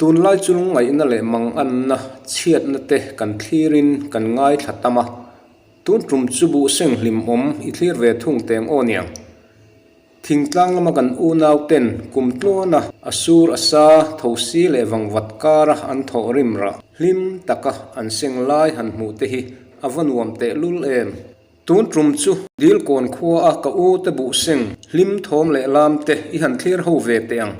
Tunlai chu lungngaihna leh manganna chhiatna te kan thlirin kan ngaithla tam a, tun tum chu buh seng hlimawm i thlir ve thung teng aw niang. Thingtlang lama kan unau ten kum tluana a sur a sa thosi leh vangvat kara an thawh rim rah hlim taka an seng lai han hmuh te hi a va nuam tehlul em. Tun tum chu Dilkawn khua a ka u te buh seng hlim thawm leh lam te i han thlir ho ve teh ang.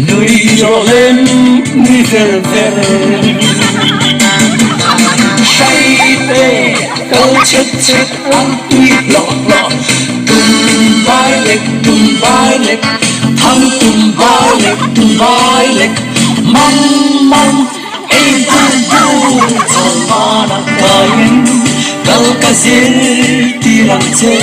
Nui rawh lem nui ver ver Hrai te kal chet chet ang tui hlawh hlawh Tum vai lek tum vai lek Thang tum vai lek tum vai lek Mang mang ei bur bur Chawlhman a kaiin kal ka zir tir ang che.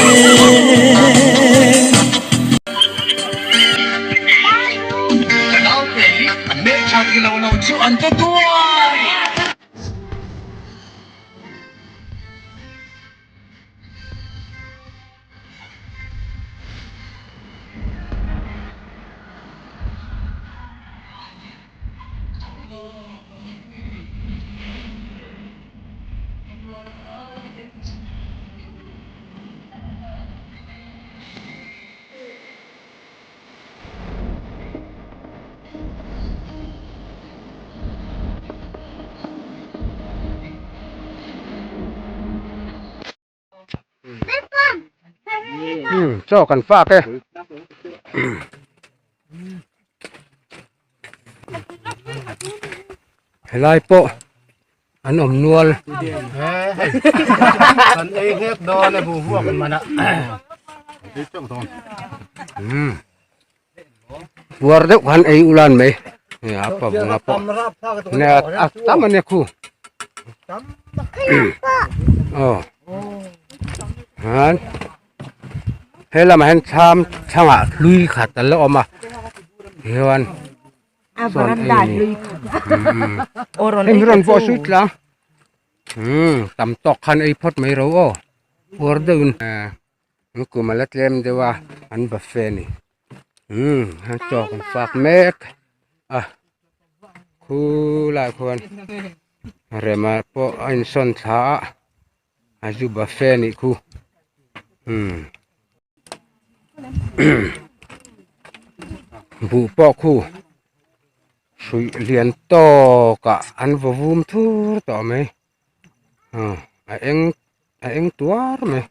Chaw kan fak e. Helai pawh an awm nual. Kan ei nghek dawn e bu vuak an man a. Puar deuh khan ei ulan mai. Apa bunga pawh. Ne a tam ania khu. Aw. Han. He lamah hian thlam thlangah hlui khat a la awm a. Hian sawn ei ni. Hemi rawn pawh a suit tlang. Tam tawk khan ei phawt mai ro aw. Puar deuhin. An kum a la tlem deuh a an buffet a ni umm an chaw kan fak mek a khulaiah khuan rema pawh a insawn thla a a zu buffet a nih khu umm buh pawh khu hruih lian tawkah an vaw vum thur tawh mai. A eng a eng tuar mai.